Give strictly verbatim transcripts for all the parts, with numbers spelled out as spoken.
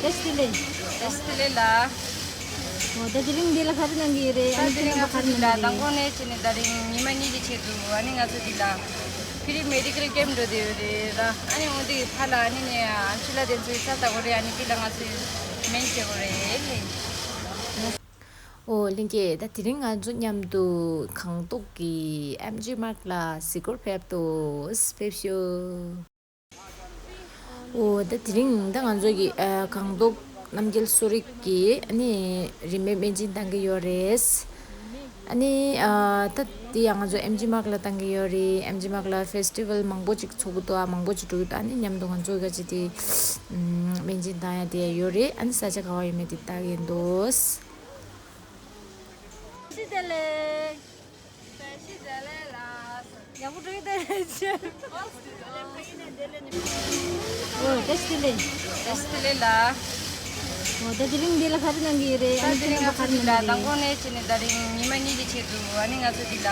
བཀྲ་ཤིས་བདེ་ལེགས། བཀྲ་ཤིས་བདེ་ལེགས་ལགས། འོ་ད་དེ་རིང་འདི་ལ་ག་རེ་གནང་གི་ཡོད་རེད། ད་ཨ་ནི་དེ་རིང་ང་ཚོ་འདི་ལ་མདང་དགོང་ནས་བྱས་ནས་ད་རིང་ཉི་མ་གཉིས་ཀྱི་ཆེད་དུ་ཨ་ནི་ང་ཚོ་འདི་ལ་ཕི་རི་མེ་ཌི་ཀལ་ཀེམ་འགྲོ་བསྡད་ཡོད་རེད། ད་ཨ་ནི་འོ་འདི་ཕར་ལ་ཨ་ནི་ནས་ཨ་ཆུ་ལ་དེ་ཚོའི་ས་ལྟ་དགོས་རེད། ཨ་ནི་འདི་ལ་ང་ཚོས་སྨན་བྱེད་དགོས་རེད་ལེ། ཨོ་ལྷན་རྒྱས། ད་དེ་རིང་ང་ཚོ་མཉམ་དུ་སྒང་ཏོག་གི་ཨེམ་ཇི་མཱག་ལ་གཟིགས་སྐོར་ཕེབས་འདུག་ཕེབས་ཤོག་ཨོ་ད་དེ་རིང་ད་ང་ཚོ་གི་ཨ་སྒང་ཏོག་རྣམ་རྒྱལ་གསོ་རིག་གི་ཨ་ནི་རིན་མེད་སྨན་སྦྱིན་བཏང་གི་ཡོད་རེད། ཨ་ནི་ཨ་ད་དེ་ཡང་ང་ཚོ་ཨེམ་ཇི་མཱག་ལ་བཏང་གི་ཡོད་རེད། ཨེམ་ཇི་མཱག་ལ་ཕེ་སི་ཊི་བལ་མང་པོ་ཅིག་ཚོགས་ཀྱི་འདུག་ཨ་མང་པོ་ཅིག་འགྲོ་གི་འདུག་ཨ་ནི་མཉམ་དུ་ང་ཚོ་ག་ཅིག་དེ་ཨམ་སྨན་སྦྱིན་བཏང་ཡ་དེ་ཡ་ཡོད་རེད། ཨ་ནི་ས་ཆ་ག་བ་ཡོད་མེད་དེ་ལྟ་གི་འདུག་བཀྲ་ཤིས་བདེ་ལེགས། བཀྲ་ཤིས་བདེ་ལེགས་ལགས། ཡག་པོ་འགྲོ་གི་འདུག་ལགས། ཨོ་བཀྲ་ཤིས་བདེ་ལེགས། བཀྲ་ཤིས་བདེ་ལེགས་ལགས། ཨོ་ད་དེ་རིང་འདི་ལ་ག་རེ་གནང་གི་ཡོད་རེད། ཨ་ད་ནི་དེ་རིང་ང་ཚོ་འདི་ལ་མདང་དགོང་ནས་བྱས་ནས་ད་རིང་ཉི་མ་གཉིས་ཀྱི་ཆེད་དུ་ཨ་ནི་ང་ཚོ་འདི་ལ་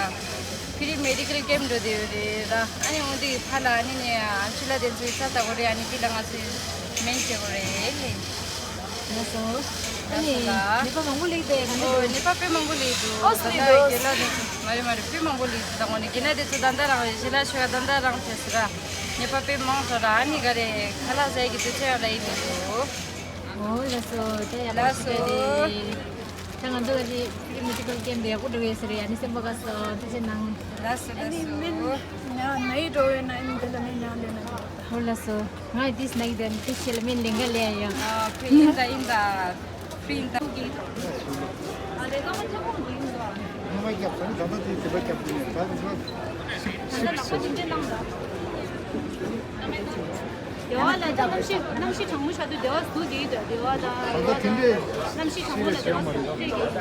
ཕི་རི་མེ་ཌི་ཀལ་ཀེམ་འགྲོ་བསྡད་ཡོད་རེད། ཨ་ནི་འོ་འདི་ཕར་ལ་ཨ་ནི་ནས་ཨ་ཆུ་ལ་དེ་ཚོའི་ས་ལྟ་དགོས་རེད། ཨ་ནི་འདི་ལ་ང་ཚོས་སྨན་བྱེད་དགོས་རེད་ལེ། ལགས་སོ། ཨ་ནི་ལགས་སོ་ལགས། ནད་པ་མང་པོ་སླེབས་པས་ག་འདྲ་འདུག་ཨོ་ནད་པ་དཔེ་མང་པོ་སླེབས་འདུག་ཨོ་ད་ལྟ་སླེབས་འདུག་རྒན་ལགས་དེ་ཚོ་མ་རེད་མ་རེད། དཔེ་མང་པོ་སླེབས་འདུག་ད་དངོས་གནས་རྒན་ལགས་དེ་ཚོ་ད་ལྟ་རང་རེད། ཞལ་ལག་མཆོད་ཡ་ད་ལྟ་རང་བྱས་ཟེར་ར། ནད་པ་དཔེ་མང་དྲགས་ར། ཨ་ནི་ག་རེ་ཁ་ལག་ཟ་ཡི་གི་དུས་ཚོད་ཡང་ལ་ཡིན་མི་འདུག་ཨོ་ལགས་སོ། ད་ཡག་པོ་ཞིག་ལགས་སོ། རེད། ད་ང་ཚོ་ལ་ཅིག་ཕི་རི་མེ་ཌི་ཀལ་ཀེམ་དེ་ཡག་པོ་འགྲོ་གི་ཡོད་ས་རེད། ཨ་ནི་སེམས་པ་དགའ་སོང་། ཐུགས་རྗེ་གནང་། ལགས་སོ་ཨ་ནི་ལགས་སོ། སྨན་ན་ནའི་འགྲོ་ཡོད་ན་ཨ་ནི་དེ་ལ་སྨན་ཉར་ལེན་ན། ཨོ་ལགས་སོ། ང་ཡི་ཏིས་ནག་དེ་ཏིས་ཆེ་ལ་མིན་ལེན་ག་ལེ་ཡ། ཨ་ཕི་ཡིན་ད་ཡིན་ད་ཕི་ཡིན་ད། སྡེ་བ་ལ་ད་གནམ་གཤིས་གནམ་གཤིས་གྲང་མོ་ཆགས་དུས་སྡེ་བ་ཟུག་གི་ཡོད་དོ། སྡེ་བ་ད་གནམ་གཤིས་གྲང་མོ་ལ་སྡེ་བ་ཟུག་གི་ཡོད།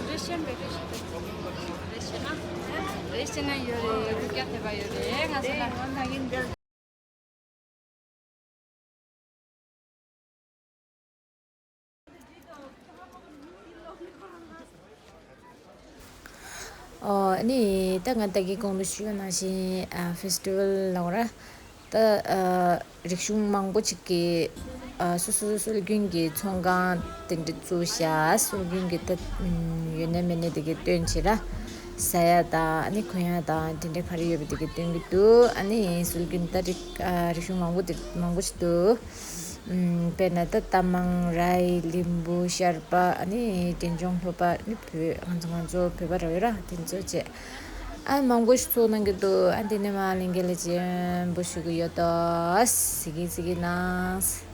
རེ་ཤན་པས་རེ་ཤན་པས། རེ་ཤན་ན། རེ་ཤན་ན་ཡོད་རེད། རྒྱུ་རྐྱང་ཐེབས་པ་ཡོད་རེད། ང་ཚོ་ལ་ང་ལ་ཡིན། ཨོ་ཨ་ནི་ད་ང་ད་གིན་གོང་དུ་ཞུས་པ་ནང་བཞིན་ཨ་ཕེ་སི་ཊི་བལ་ལབ་དགོས་ར། ད་ཨ་རིག་གཞུང་མང་པོ་ཅིག་གི་ཨ་སོ་སོ་སྲོལ་རྒྱུན་གྱི་ཚོང་ཁང་དེ་འདྲ་བཙུགས་ཤག་སྲོལ་རྒྱུན་གྱི་ད་ཡོད་ན་མེད་ན་དེ་གའི་སྟོན་བྱེད་ར། ཟ་ཡ་དང་ཨ་ནི་གོན་ཡ་དང་དེ་འདྲ་ག་རེ་ཡོད་པ་དེ་གའི་སྟོན་གྱི་འདུག་ཨ་ནི་སྲོལ་རྒྱུན་ད་རིག་ཨ་རིག་གཞུང་མང་པོ་དེ་མང་པོ་ཞིག་འདུག་ཨམ་དཔེར་ན་ད་རྟ་མང་རའི་ལིམ་བུ་ཤར་པ་ཨ་ནི་འབྲས་ལྗོངས་ལྷོ་པ་ཨ་ནི་བོད་ང་ཚོ་ང་ཚོ་བོད་པ་ར་བའི་ར་དེ་ཚོ་བཅས་ཨ་མང་པོ་ཞིག་ཚོགས་གནང་གི་འདུག་ཨ་འདི་ནས་མ་ལིང་གེ་ལ་སྤྱན་པོ་ཞུ་གི་ཡོད་དོ། གཟིགས་གི་གཟིགས་གི་གནང་།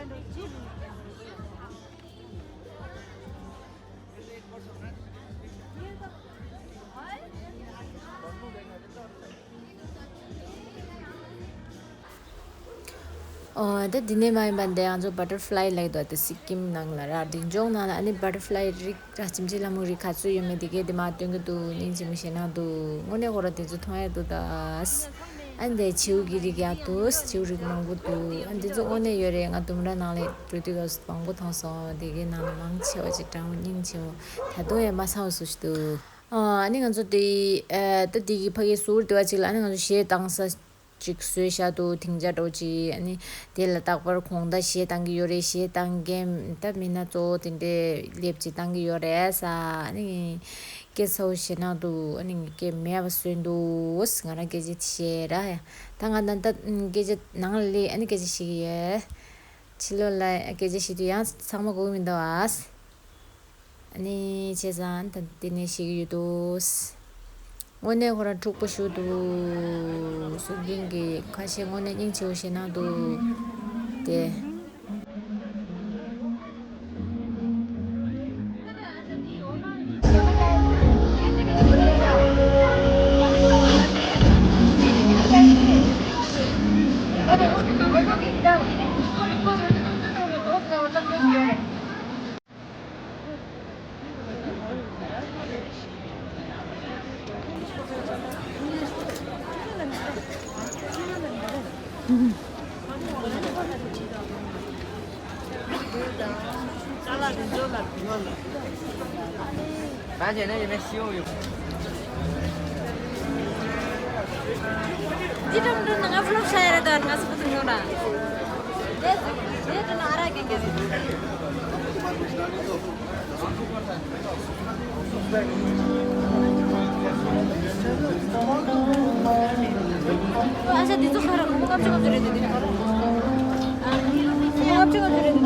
ཨོ། ད་འདི་ནས་མ་ཡིན་པ་འདི་ང་ཚོ་བ་ཊར་ཕ་ལའི་ལབ་ཀྱི་འདུག་ད་སི་ཀིམ་ནང་ལ་ར། འདི་ལྗོངས་ནང་ལ་ཨ་ནི་བ་ཊར་ཕ་ལའི་རིགས་ར་ཁྱིམ་ཆས་ལ་མོ་རིགས་ག་ཚོད་ཡོད་མེད་དེ་གས་དེ་མ་སྟོན་གྱི་འདུག་སྙིང་རྗེ་མོ་བྱས་གནང་འདུག་དངོས་གནས་ཁོ་ར་དེ་ཚོ་མཐོང་ཡ་འདུག་ད། ཨ་ནི་དེ་བྱིའུ་གི་རིགས་ཡག་འདུག་བྱིའུ་རིགས་མང་པོ་འདུག་ཨ་ནི་དེ་ཚོ་དངོས་གནས་ཡོད་རེད། ང་ལྡུམ་ར་ནང་ལ་འགྲོ་དུས་སྐབས་སུ་མང་པོ་མཐོང་སོང་། དེ་གའི་ནང་ལ་མང་ཆེ་བ་ཅིག་སྦྲང་བུ་སྙིང་རྗེ་མོ། ད་དུང་ཡང་མ་ཚང་བ་བཟོ་ཞིག་འདུག་ཨ་ནི་ང་ཚོ་དེ་ཨ་ད་དེ་གི་ཕ་གི་ཟུར་དེ་བ་ཅིག་ལ་ཨ་ནི་ང་ཚོ་གཞས་བཏང་ས་ཅིག་བཟོས་བཞག་འདུག་སྡིངས་ཆ་འདྲ་བོ་ཅིག་ཨ་ནི་དེ་ལ་རྟག་པར་གོང་ད་གཞས་བཏང་གི་ཡོད་རེད། གཞས་བཏང་མཁན་ད་མི་སྣ་གཙོ་བོ་དེ་འདྲས་སླེབས་ཅིག་བཏང་གི་ཡོད་རེད་ས། ཨ་ནི་སྐད་ཚ་བོ་བཤད་གནང་འདུག་ཨ་ནི་སྐད་མེད་པ་བཟོས་འདུག་ང་རང་སྐད་ཆ་དེ་བཤད་ར། ད་ང་ད་ད་སྐད་ཆ་ནང་ལ་སླེབས། ཨ་ནི་སྐད་ཆ་བཤད་ཀྱི་ཡོད། ཕྱི་ལོགས་ལ་སྐད་ཆ་བཤད་དུས་ཡང་ཚང་མ་གོ་གི་མི་འདུག་ཨ། ཨ་ནི་བྱས་ཙང་ད་དེ་ནས་བཤད་ཀྱི་ཡོད་དོ། དངོས་གནས་ཁོ་རང་འཁྲུག་པོ་ཞེ་པོ་འདུག་གསུང་མཁན་གྱི་ཁ་ཤས་དངོས་གནས་སྙིང་རྗེ་པོ་བྱས་གནང་འདུག་དེ། འདི་འགྲམ་འགྲམ་ན་ང་ཕློག་ཤ་ཡ་རེད་ད། ང་སུ་ཀུ་ཏུ་ཉོ་ར། དེ་དེ་འགྲམ་ན་ཨ་ར་རྒན་རྒན་རེད། ཨ་ཤ་འདི་ཚོ་ཁ་ར་ཁོ་མོ་ཀམ་ཆུ་ཀམ་ཆུ་རེད་དེ། འདི་ཁ་ར་ཁོ་མོ་ཀམ་ཆུ་ཀམ་ཆུ་རེད་དེ།